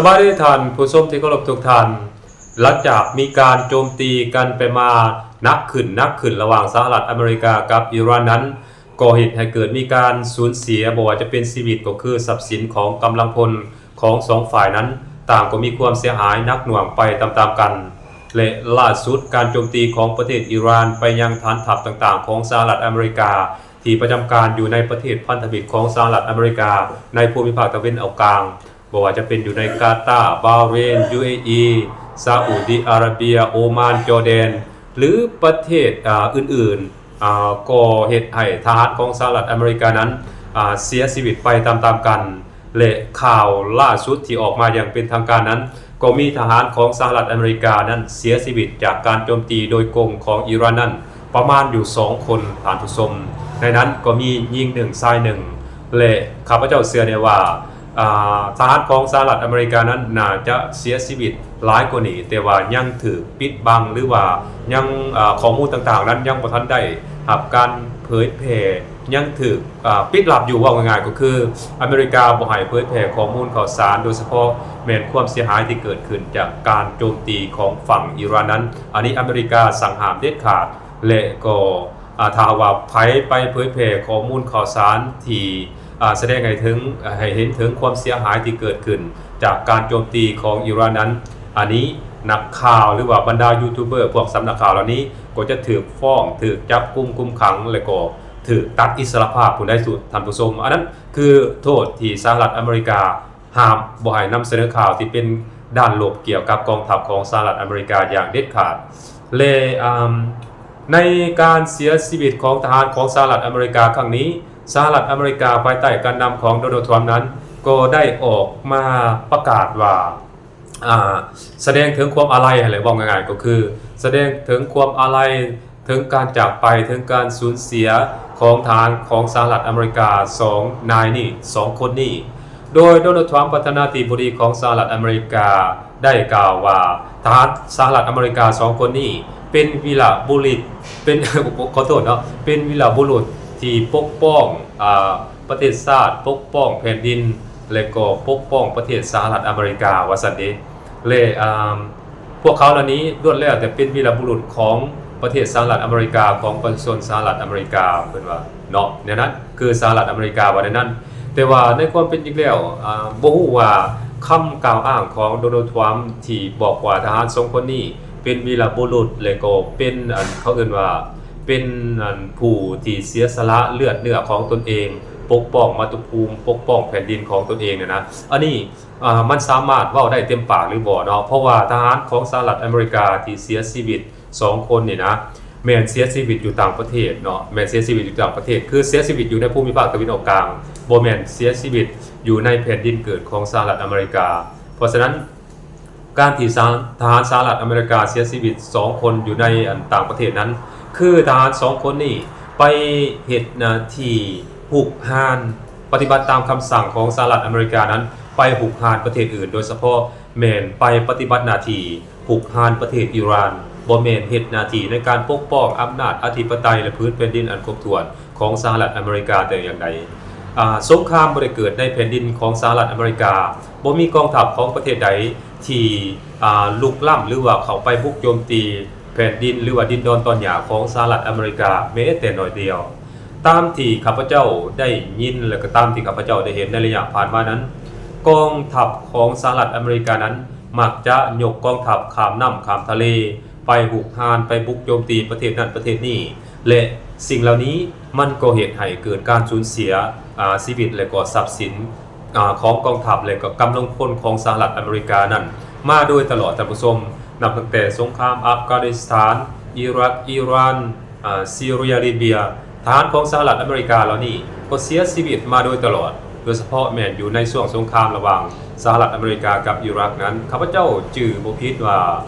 ປານນີ້ ທ່ານຜູ້ຊົມທີ່ເຄົາລົບທຸກທ່ານ, ຫຼັງຈາກມີການໂຈມຕີກັນໄປມາໜັກຂຶ້ນ, ໜັກຂຶ້ນລະຫວ່າງສະຫະລັດອາເມລິກາກັບອີຣານນັ້ນ, ກໍເຮັດໃຫ້ເກີດມີການສູນເສຍ, ບໍ່ວ່າຈະເປັນຊີວິດ ກໍຄືຊັບສິນຂອງກຳລັງພົນຂອງສອງຝ່າຍນັ້ນ, ຕ່າງກໍມີຄວາມເສຍຫາຍໜັກໜ່ວງໄປຕາມໆກັນ. ແລະ ລ່າສຸດ, ການໂຈມຕີຂອງປະເທດອີຣານໄປຍັງຖານທັບຕ່າງໆຂອງສະຫະລັດອາເມລິກາ ທີ່ປະຈຳການຢູ່ໃນປະເທດພັນທະມິດຂອງສະຫະລັດອາເມລິກາ ໃນພູມິພາກຕາເວັນອອກກາງ, ບໍ່ວ່າຈະເປັນຢູ່ໃນກາຕາ, ບາເຣນ, ຢູເອອີ, ຊາອຸດີອາຣາເບຍ, ໂອມານ, ຈໍແດນ ຫຼື ປະເທດ ອາ ອື່ນໆ ອາ ກໍເຮັດໃຫ້ທະຫານຂອງສະຫະລັດອາເມລິການັ້ນ ອາ ເສຍຊີວິດໄປຕາມໆກັນ. ແລະ ຂ່າວລ່າສຸດທີ່ອອກມາຢ່າງເປັນທາງການນັ້ນ, ກໍມີທະຫານຂອງສະຫະລັດອາເມລິການັ້ນເສຍຊີວິດຈາກການໂຈມຕີໂດຍກົງຂອງອີຣານນັ້ນ ປະມານຢູ່ສອງຄົນ, ທ່ານຜູ້ຊົມ. ໃນນັ້ນກໍມີຍິງໜຶ່ງ, ຊາຍໜຶ່ງ. ແລະ ຂ້າພະເຈົ້າເຊື່ອແນ່ວ່າ ອາ ທະຫານຂອງສະຫະລັດອາເມລິການັ້ນໜ້າຈະເສຍຊີວິດຫຼາຍກວ່ານີ້, ແຕ່ວ່າຍັງຖືກປິດບັງ ຫຼືວ່າຍັງ ອາ ຂໍ້ມູນຕ່າງໆນັ້ນຍັງບໍ່ທັນໄດ້ຮັບການເຜີຍແຜ່, ຍັງຖືກ ອາ ປິດລັບຢູ່. ເວົ້າງ່າຍໆກໍຄືອາເມລິກາບໍ່ໃຫ້ເຜີຍແຜ່ຂໍ້ມູນຂ່າວສານ, ໂດຍສະເພາະແມ່ນຄວາມເສຍຫາຍທີ່ເກີດຂຶ້ນຈາກການໂຈມຕີຂອງຝັ່ງອີຣານນັ້ນ. ອັນນີ້ອາເມລິກາສັ່ງຫ້າມເດັດຂາດ ແລະ ກໍ ອາ ຖ້າຫາກວ່າໃຜໄປເຜີຍແຜ່ຂໍ້ມູນຂ່າວສານທີ່ ອາ ສະແດງໃຫ້ເຖິງ ໃຫ້ເຫັນເຖິງຄວາມເສຍຫາຍທີ່ເກີດຂຶ້ນຈາກການໂຈມຕີຂອງອີຣານນັ້ນ, ອັນນີ້ນັກຂ່າວ ຫຼືວ່າບັນດາຢູທູບເບີພວກສຳນັກຂ່າວເຫຼົ່ານີ້ ກໍຈະຖືກຟ້ອງ, ຖືກຈັບກຸມຄຸມຂັງ ແລະ ກໍຖືກຕັດອິດສະຫຼະພາບພຸ້ນໃດ໋ ທ່ານຜູ້ຊົມ. ອັນນັ້ນຄືໂທດທີ່ສະຫະລັດອາເມລິກາ ຫ້າມບໍ່ໃຫ້ນຳສະເໜີຂ່າວທີ່ເປັນດ້ານລົບກ່ຽວກັບກອງທັບຂອງສະຫະລັດອາເມລິກາຢ່າງເດັດຂາດ. ແລະ ອາ ໃນການເສຍຊີວິດຂອງທະຫານຂອງສະຫະລັດອາເມລິກາຄັ້ງນີ້, ສະຫະລັດອາເມລິກາພາຍໃຕ້ການນຳຂອງໂດນັລ ທຣຳນັ້ນ ກໍໄດ້ອອກມາປະກາດວ່າ ອາ ສະແດງເຖິງຄວາມອາໄລຫັ້ນແຫຼະ, ເວົ້າງ່າຍໆກໍຄືສະແດງເຖິງຄວາມອາໄລ ເຖິງການຈາກໄປ, ເຖິງການສູນເສຍຂອງທະຫານຂອງສະຫະລັດອາເມລິກາສອງນາຍນີ້, ສອງຄົນນີ້. ໂດຍໂດນັລ ທຣຳ ປະທານາທິບໍດີຂອງສະຫະລັດອາເມລິກາ ໄດ້ກ່າວວ່າ ທະຫານສະຫະລັດອາເມລິກາສອງຄົນນີ້ ເປັນວີລະບຸລຸດ ເປັນ ຂໍໂທດເນາະ, ເປັນວີລະບຸລຸດທີ່ປົກປ້ອງ ອາ ປະເທດຊາດ, ປົກປ້ອງແຜ່ນດິນ ແລະ ກໍປົກປ້ອງປະເທດສະຫະລັດອາເມລິກາ ວ່າຊັ້ນເດ. ແລະ ອາ ພວກເຂົາເຫຼົ່ານີ້ລ້ວນແລ້ວແຕ່ເປັນວີລະບຸລຸດຂອງປະເທດສະຫະລັດອາເມລິກາ, ຂອງປະຊາຊົນສະຫະລັດອາເມລິກາ, ເພິ່ນວ່າເນາະ, ແນວນັ້ນຄືສະຫະລັດອາເມລິກາວ່າແນວນັ້ນ. ແຕ່ວ່າໃນຄວາມເປັນຈິງແລ້ວ ອາ ບໍ່ຮູ້ວ່າຄຳກ່າວອ້າງຂອງໂດນັລ ທຣຳ ທີ່ບອກວ່າທະຫານສອງຄົນນີ້ເປັນວີລະບຸລຸດ ແລະ ກໍເປັນ ອັນ ເຂົາເອີ້ນວ່າເປັນ ອັນ ຜູ້ທີ່ເສຍສະຫຼະເລືອດເນື້ອຂອງຕົນເອງ, ປົກປ້ອງມາຕຸພູມ, ປົກປ້ອງແຜ່ນດິນຂອງຕົນເອງນັ້ນນະ, ອັນນີ້ ອາ ມັນສາມາດເວົ້າໄດ້ເຕັມປາກຫຼືບໍ່ເນາະ? ເພາະວ່າທະຫານຂອງສະຫະລັດອາເມລິກາທີ່ເສຍຊີວິດສອງຄົນນີ້ນະ ແມ່ນເສຍຊີວິດຢູ່ຕ່າງປະເທດເນາະ, ແມ່ນເສຍຊີວິດຢູ່ຕ່າງປະເທດ, ຄືເສຍຊີວິດຢູ່ໃນພູມິພາກຕາເວັນອອກກາງ, ບໍ່ແມ່ນເສຍຊີວິດຢູ່ໃນແຜ່ນດິນເກີດຂອງສະຫະລັດອາເມລິກາ. ເພາະສະນັ້ນ ການທີ່ສະ ທະຫານສະຫະລັດອາເມລິກາເສຍຊີວິດສອງຄົນຢູ່ໃນ ອັນ ຕ່າງປະເທດນັ້ນ ຄືທະຫານສອງຄົນນີ້ໄປເຮັດໜ້າທີ່ຮຸກຮານ, ປະຕິບັດຕາມຄຳສັ່ງຂອງສະຫະລັດອາເມລິການັ້ນ ໄປຮຸກຮານປະເທດອື່ນ, ໂດຍສະເພາະແມ່ນໄປປະຕິບັດໜ້າທີ່ຮຸກຮານປະເທດອີຣານ, ບໍ່ແມ່ນເຮັດໜ້າທີ່ໃນການປົກປ້ອງອຳນາດອະທິປະໄຕ ແລະ ພື້ນແຜ່ນດິນອັນຄົບຖ້ວນຂອງສະຫະລັດອາເມລິກາແຕ່ຢ່າງໃດ. ອາ ສົງຄາມບໍ່ໄດ້ເກີດໃນແຜ່ນດິນຂອງສະຫະລັດອາເມລິກາ, ບໍ່ມີກອງທັບຂອງປະເທດໃດທີ່ ອາ ລຸກລ້ຳ ຫຼືວ່າເຂົ້າໄປບຸກໂຈມຕີແຜ່ນດິນ ຫຼືວ່າດິນດອນຕອນຫຍ້າຂອງສະຫະລັດອາເມລິກາແມ້ແຕ່ໜ້ອຍດຽວ. ຕາມທີ່ຂ້າພະເຈົ້າໄດ້ຍິນ ແລະ ກໍຕາມທີ່ຂ້າພະເຈົ້າໄດ້ເຫັນໃນໄລຍະຜ່ານມານັ້ນ, ກອງທັບຂອງສະຫະລັດອາເມລິການັ້ນ ມັກຈະຍົກກອງທັບຂ້າມນ້ຳຂ້າມທະເລ ໄປຮຸກຮານ, ໄປບຸກໂຈມຕີປະເທດນັ້ນປະເທດນີ້ ແລະ ສິ່ງເຫຼົ່ານີ້ມັນກໍເຮັດໃຫ້ເກີດການສູນເສຍ ອາ ຊີວິດ ແລະ ກໍຊັບສິນ ອາ ຂອງກອງທັບ ແລະ ກໍກຳລັງພົນຂອງສະຫະລັດອາເມລິການັ້ນມາໂດຍຕະຫຼອດ, ທ່ານຜູ້ຊົມ, ນັບຕັ້ງແຕ່ສົງຄາມອັຟການິສຖານ, ອີຣັກ, ອີຣານ, ອາ ຊີເຣຍ, ລີເບຍ, ທະຫານຂອງສະຫະລັດອາເມລິກາເຫຼົ່ານີ້ກໍເສຍຊີວິດມາໂດຍຕະຫຼອດ, ໂດຍສະເພາະແມ່ນຢູ່ໃນຊ່ວງສົງຄາມລະຫວ່າງສະຫະລັດອາເມລິກາກັບອີຣັກນັ້ນ, ຂ້າພະເຈົ້າຈື່ບໍ່ຜິດວ່າ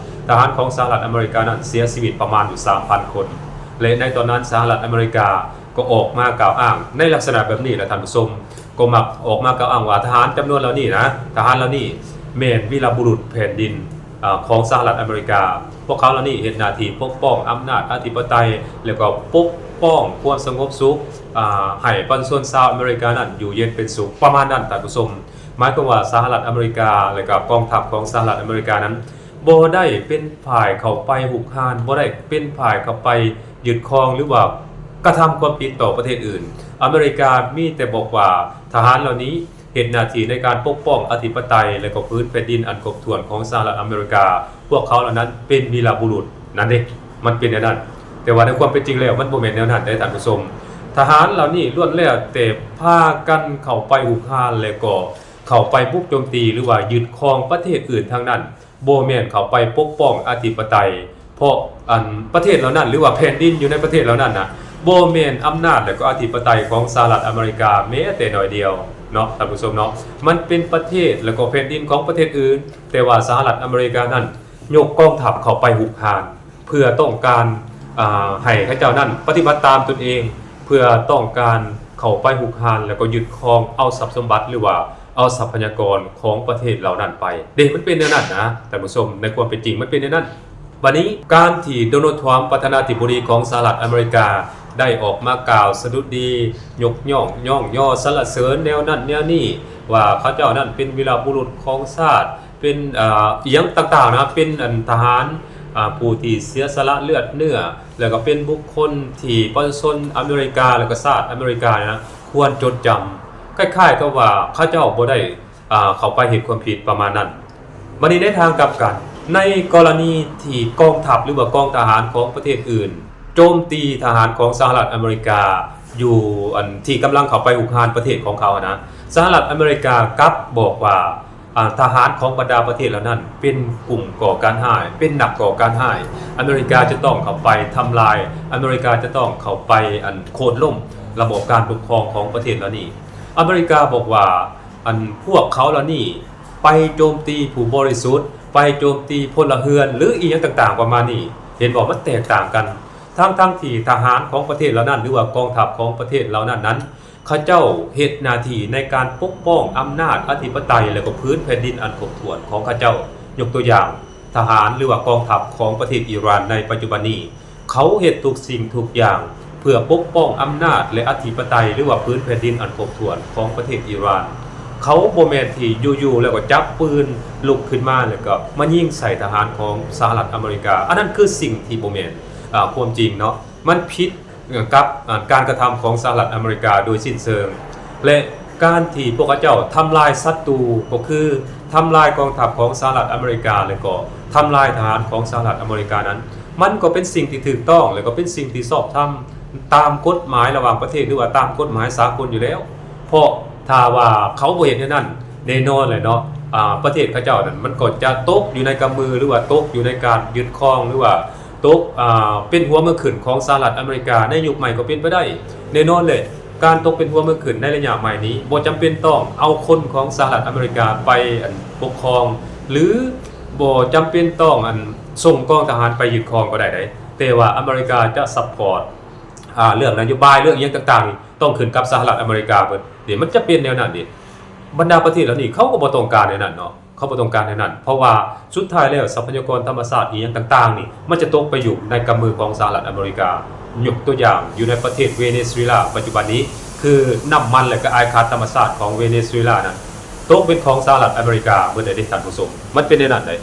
ທະຫານຂອງສະຫະລັດອາເມລິການັ້ນເສຍຊີວິດປະມານຢູ່ສາມພັນຄົນ, ແລະ ໃນຕອນນັ້ນສະຫະລັດອາເມລິກາ ກໍອອກມາກ່າວອ້າງໃນລັກສະນະແບບນີ້ແຫຼະທ່ານຜູ້ຊົມ, ກໍມັກອອກມາກ່າວອ້າງວ່າທະຫານຈຳນວນເຫຼົ່ານີ້ນະ, ທະຫານເຫຼົ່ານີ້ແມ່ນວີລະບຸລຸດແຜ່ນດິນ ອາ ຂອງສະຫະລັດອາເມລິກາ. ພວກເຂົາເຫຼົ່ານີ້ເຮັດໜ້າທີ່ປົກປ້ອງອຳນາດອະທິປະໄຕ ແລະ ກໍປົກປ້ອງຄວາມສະຫງົບສຸກ ອາ ໃຫ້ປະຊາຊົນຊາວອາເມລິການັ້ນຢູ່ເຢັນເປັນສຸກ ປະມານນັ້ນທ່ານຜູ້ຊົມ. ໝາຍຄວາມວ່າສະຫະລັດອາເມລິກາ ແລະກໍກອງທັບຂອງສະຫະລັດອາເມລິການັ້ນ ບໍ່ໄດ້ເປັນຝ່າຍເຂົ້າໄປຮຸກຮານ, ບໍ່ໄດ້ເປັນຝ່າຍເຂົ້າໄປຍຶດຄອງ ຫຼືວ່າກະທຳຄວາມຜິດຕໍ່ປະເທດອື່ນ. ອາເມລິກາມີແຕ່ບອກວ່າ ທະຫານເຫຼົ່ານີ້ເຮັດໜ້າທີ່ໃນການປົກປ້ອງອະທິປະໄຕ ແລະກໍພື້ນແຜ່ນດິນອັນຄົບຖ້ວນຂອງສະຫະລັດອາເມລິກາ. ພວກເຂົາເຫຼົ່ານັ້ນເປັນວີລະບຸລຸດນັ້ນເດ້ ມັນເປັນແນວນັ້ນ. ແຕ່ວ່າໃນຄວາມເປັນຈິງແລ້ວ ມັນບໍ່ແມ່ນແນວນັ້ນເດ້ທ່ານຜູ້ຊົມ. ທະຫານເຫຼົ່ານີ້ລ້ວນແລ້ວແຕ່ພາກັນເຂົ້າໄປຮຸກຮານ ແລະກໍເຂົ້າໄປບຸກໂຈມຕີ ຫຼືວ່າຍຶດຄອງປະເທດອື່ນທັງນັ້ນ, ບໍ່ແມ່ນເຂົ້າໄປປົກປ້ອງອະທິປະໄຕ. ເພາະອັນປະເທດເຫຼົ່ານັ້ນ ຫຼືວ່າແຜ່ນດິນຢູ່ໃນປະເທດເຫຼົ່ານັ້ນນະ ບໍ່ແມ່ນອຳນາດ ແລະກໍອະທິປະໄຕຂອງສະຫະລັດອາເມລິກາແມ້ແຕ່ໜ້ອຍດຽວເນາະທ່ານຜູ້ຊົມເນາະ. ມັນເປັນປະເທດ ແລະກໍແຜ່ນດິນຂອງປະເທດອື່ນ, ແຕ່ວ່າສະຫະລັດອາເມລິການັ້ນ ຍົກກອງທັບເຂົ້າໄປຮຸກຮານ ເພື່ອຕ້ອງການ ອາ ໃຫ້ເຂົາເຈົ້ານັ້ນປະຕິບັດຕາມຕົນເອງ ເພື່ອຕ້ອງການເຂົ້າໄປຮຸກຮານ ແລ້ວກໍຍຶດຄອງເອົາຊັບສົມບັດ ຫຼືວ່າເອົາຊັບພະຍາກອນຂອງປະເທດເຫຼົ່ານັ້ນໄປເດ້. ມັນເປັນແນວນັ້ນນະທ່ານຜູ້ຊົມ, ໃນຄວາມເປັນຈິງມັນເປັນແນວນັ້ນ. ບັດນີ້ ການທີ່ໂດນັລ ທຣຳ ປະທານາທິບໍດີຂອງສະຫະລັດອາເມລິກາ ໄດ້ອອກມາກ່າວສະດຸດດີ ຍົກຍ້ອງຍ້ອງຍໍສັນລະເສີນແນວນັ້ນແນວນີ້ ວ່າເຂົາເຈົ້ານັ້ນເປັນວີລະບຸລຸດຂອງຊາດ ເປັນ ເອີ ອີ່ຫຍັງຕ່າງໆນະ ເປັນອັນທະຫານ ອາ ຜູ້ທີ່ເສຍສະຫຼະເລືອດເນື້ອ ແລ້ວກໍເປັນບຸກຄົນທີ່ປະຊາຊົນອາເມລິກາ ແລ້ວກໍຊາດອາເມລິການະ ຄວນຈົດຈຳ. ຄ້າຍໆກັບວ່າເຂົາເຈົ້າບໍ່ໄດ້ ອາ ເຂົ້າໄປເຮັດຄວາມຜິດປະມານນັ້ນ. ບັດນີ້ໃນທາງກັບກັນ ໃນກໍລະນີທີ່ກອງທັບ ຫຼືວ່າກອງທະຫານຂອງປະເທດອື່ນ ໂຈມຕີທະຫານຂອງສະຫະລັດອາເມລິກາ ຢູ່ອັນທີ່ກຳລັງເຂົ້າໄປຮຸກຮານປະເທດຂອງເຂົາຫັ້ນນະ, ສະຫະລັດອາເມລິກາກັບບອກວ່າ ອາ ທະຫານຂອງບັນດາປະເທດເຫຼົ່ານັ້ນ ເປັນກຸ່ມກໍ່ການຮ້າຍ, ເປັນນັກກໍ່ການຮ້າຍ. ອາເມລິກາຈະຕ້ອງເຂົ້າໄປທຳລາຍ, ອາເມລິກາຈະຕ້ອງເຂົ້າໄປ ອັນ ໂຄ່ນລົ້ມລະບອບການປົກຄອງຂອງປະເທດເຫຼົ່ານີ້. ອາເມລິກາບອກວ່າ ອັນ ພວກເຂົາເຫຼົ່ານີ້ໄປໂຈມຕີຜູ້ບໍລິສຸດ, ໄປໂຈມຕີພົນລະເຮືອນ ຫຼື ອີ່ຫຍັງຕ່າງໆປະມານນີ້. ເຫັນບໍ່? ມັນແຕກຕ່າງກັນ. ທັງໆທີ່ທະຫານຂອງປະເທດເຫຼົ່ານັ້ນ ຫຼືວ່າກອງທັບຂອງປະເທດເຫຼົ່ານັ້ນນັ້ນ ເຂົາເຈົ້າເຮັດໜ້າທີ່ໃນການປົກປ້ອງອຳນາດອະທິປະໄຕ ແລະກໍພື້ນແຜ່ນດິນອັນຄົບຖ້ວນຂອງເຂົາເຈົ້າ. ຍົກຕົວຢ່າງ ທະຫານ ຫຼືວ່າກອງທັບຂອງປະເທດອີຣານໃນປັດຈຸບັນນີ້ ເຂົາເຮັດທຸກສິ່ງທຸກຢ່າງເພື່ອປົກປ້ອງອຳນາດ ແລະ ອະທິປະໄຕ ຫຼືວ່າພື້ນແຜ່ນດິນອັນຄົບຖ້ວນຂອງປະເທດອີຣານ. ເຂົາບໍ່ແມ່ນທີ່ຢູ່ໆແລ້ວກໍຈັບປືນລຸກຂຶ້ນມາ ແລ້ວກໍມາຍິງໃສ່ທະຫານຂອງສະຫະລັດອາເມລິກາ. ອັນນັ້ນຄືສິ່ງທີ່ບໍ່ແມ່ນ ອາ ຄວາມຈິງເນາະ. ມັນຜິດ ເອີ ກັບ ອາ ການກະທຳຂອງສະຫະລັດອາເມລິກາໂດຍສິ້ນເຊີງ ແລະ ການທີ່ພວກເຂົາເຈົ້າທຳລາຍສັດຕູ ກໍຄືທຳລາຍກອງທັບຂອງສະຫະລັດອາເມລິກາ ແລະ ກໍທຳລາຍທະຫານຂອງສະຫະລັດອາເມລິການັ້ນ ມັນກໍເປັນສິ່ງທີ່ຖືກຕ້ອງ ແລະ ກໍເປັນສິ່ງທີ່ຊອບທຳຕາມກົດໝາຍລະຫວ່າງປະເທດ ຫຼືວ່າຕາມກົດໝາຍສາກົນຢູ່ແລ້ວ. ເພາະຖ້າວ່າເຂົາບໍ່ເຮັດແນວນັ້ນ ແນ່ນອນແຫຼະເນາະ ອາ ປະເທດເຂົາເຈົ້ານັ້ນ ມັນກໍຈະຕົກຢູ່ໃນກຳມື ຫຼືວ່າຕົກຢູ່ໃນການຍຶດຄອງ ຫຼືວ່າ ຕົກ ອາ ເປັນຫົວເມືອງຂຶ້ນຂອງສະຫະລັດອາເມລິກາໃນຍຸກໃໝ່ກໍເປັນໄປໄດ້. ແນ່ນອນແຫຼະ ການຕົກເປັນຫົວເມືອງຂຶ້ນໃນໄລຍະໃໝ່ນີ້ ບໍ່ຈຳເປັນຕ້ອງເອົາຄົນຂອງສະຫະລັດອາເມລິກາໄປ ອັນ ປົກຄອງ ຫຼື ບໍ່ຈຳເປັນຕ້ອງ ອັນ ສົ່ງກອງທະຫານໄປຍຶດຄອງກໍໄດ້ໃດ໋. ແຕ່ວ່າອາເມລິກາຈະຊັບພອດ ອາ ເລື່ອງນະໂຍບາຍ ເລື່ອງອີ່ຫຍັງຕ່າງໆນີ້ ຕ້ອງຂຶ້ນກັບສະຫະລັດອາເມລິກາເບິດ. ນີ້ມັນຈະເປັນແນວນັ້ນເດ. ບັນດາປະເທດເຫຼົ່ານີ້ ເຂົາກໍບໍ່ຕ້ອງການແນວນັ້ນເນາະ. ເຂົາບໍ່ຕ້ອງການແນວນັ້ນ ເພາະວ່າສຸດທ້າຍແລ້ວ ຊັບພະຍາກອນທຳມະຊາດອີ່ຫຍັງຕ່າງໆນີ້ ມັນຈະຕົກໄປຢູ່ໃນກຳມືຂອງສະຫະລັດອາເມລິກາ. ຍົກຕົວຢ່າງ ຢູ່ໃນປະເທດເວເນຊູເອລາປັດຈຸບັນນີ້ ຄືນ້ຳມັນ ແລະ ກໍອາຍຄາດທຳມະຊາດຂອງເວເນຊູເອລານັ້ນ ຕົກເປັນຂອງສະຫະລັດອາເມລິກາເບິດເລີຍເດ້ທ່ານຜູ້ຊົມ. ມັນເປັນແນວນັ້ນເດ້.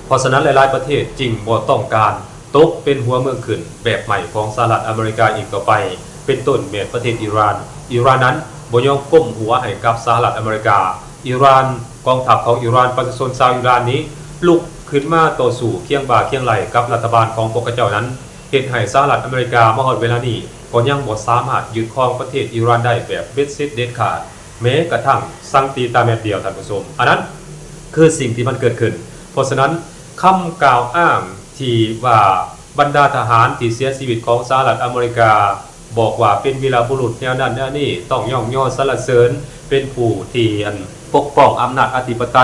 ເພາະສະນັ້ນ ຫຼາຍໆປະເທດຈຶ່ງບໍ່ຕ້ອງການຕົກເປັນຫົວເມືອງຂຶ້ນແບບໃໝ່ຂອງສະຫະລັດອາເມລິກາອີກຕໍ່ໄປ ເປັນຕົ້ນແມ່ນປະເທດອີຣານ. ອີຣານນັ້ນບໍ່ຍອມກົ້ມຫົວໃຫ້ກັບສະຫະລັດອາເມລິກາ. ອີຣານ ກອງທັບຂອງອີຣານ ປະຊາຊົນຊາວອີຣານນີ້ລຸກຂຶ້ນມາຕໍ່ສູ້ຄຽງບ່າຄຽງໄຫຼ່ກັບລັດຖະບານຂອງພວກເຂົາເຈົ້ານັ້ນ ເຮັດໃຫ້ສະຫະລັດອາເມລິກາມາຮອດເວລານີ້ກໍຍັງບໍ່ສາມາດຍຶດຄອງປະເທດອີຣານໄດ້ແບບເບັດເສັດເດັດຂາດ ແມ້ກະທັ່ງສັງຕີຕາແມັດດຽວ ທ່ານຜູ້ຊົມ. ອັນນັ້ນຄືສິ່ງທີ່ມັນເກີດຂຶ້ນ. ເພາະສະນັ້ນ ຄຳກ່າວອ້າງທີ່ວ່າບັນດາທະຫານທີ່ເສຍຊີວິດຂອງສະຫະລັດອາເມລິກາ ບອກວ່າເປັນວີລະບຸລຸດແນວນັ້ນແນວນີ້ ຕ້ອງຍ້ອງຍໍສັນລະເສີນ ເປັນຜູ້ທີ່ ອັນ ປົກປ້ອງອຳນາດອະທິປະໄຕ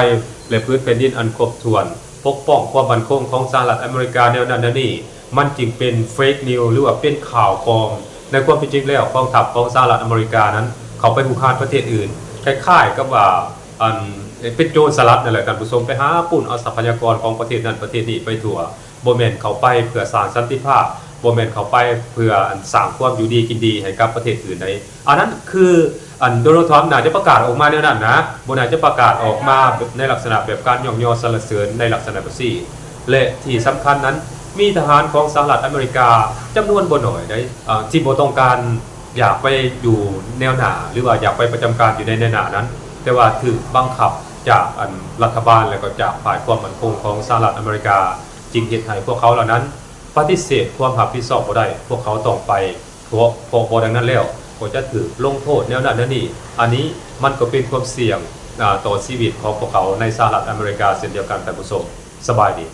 ແລະ ພື້ນແຜ່ນດິນອັນຄົບຖ້ວນ, ປົກປ້ອງຄວາມໝັ້ນຄົງຂອງສະຫະລັດອາເມລິກາແນວນັ້ນແນວນີ້ ມັນຈຶ່ງເປັນເຟກນິວ ຫຼືວ່າເປັນຂ່າວປອມ. ໃນຄວາມເປັນຈິງແລ້ວ ກອງທັບຂອງສະຫະລັດອາເມລິການັ້ນ ເຂົ້າໄປຮຸກຮານປະເທດອື່ນ ຄ້າຍໆກັບວ່າ ອັນ ເປັນໂຈນສະຫຼັດນັ້ນແຫຼະທ່ານຜູ້ຊົມ, ໄປຫາປຸ້ນເອົາຊັບພະຍາກອນຂອງປະເທດນັ້ນປະເທດນີ້ໄປທົ່ວ. ບໍ່ແມ່ນເຂົ້າໄປເພື່ອສ້າງສັນຕິພາບ ບໍ່ແມ່ນເຂົ້າໄປເພື່ອອັນສ້າງຄວາມຢູ່ດີກິນດີໃຫ້ກັບປະເທດອື່ນໃດ. ອັນນັ້ນຄືອັນໂດນັລ ທຣຳ ໜ້າຈະປະກາດອອກມາແນວນັ້ນນະ, ບໍ່ໜ້າຈະປະກາດອອກມາໃນລັກສະນະແບບການຍ້ອງຍໍສັນລະເສີນໃນລັກສະນະແບບຊີ້. ແລະທີ່ສຳຄັນນັ້ນ ມີທະຫານຂອງສະຫະລັດອາເມລິກາຈຳນວນບໍ່ໜ້ອຍໃດ໋ ເອີ່ ທີ່ບໍ່ຕ້ອງການຢາກໄປຢູ່ແນວໜ້າ ຫຼືວ່າຢາກໄປປະຈຳການຢູ່ໃນແນວໜ້ານັ້ນ, ແຕ່ວ່າຖືກບັງຄັບຈາກອັນລັດຖະບານ ແລະກໍຈາກຝ່າຍຄວາມໝັ້ນຄົງຂອງສະຫະລັດອາເມລິກາ ຈຶ່ງເຮັດໃຫ້ພວກເຂົາເຫຼົ່ານັ້ນປະຕິເສດຄວາມຮັບຜິດຊອບບໍ່ໄດ້. ພວກເຂົາຕ້ອງໄປ ເພາະ ເພາະບໍ່ດັ່ງນັ້ນແລ້ວກໍຈະຖືກລົງໂທດແນວນັ້ນແນວນີ້. ອັນນີ້ມັນກໍເປັນຄວາມສ່ຽງ ອາ ຕໍ່ຊີວິດຂອງພວກເຂົາໃນສະຫະລັດອາເມລິກາເຊັ່ນດຽວກັນ. ທ່ານຜູ້ຊົມ ສະບາຍດີ.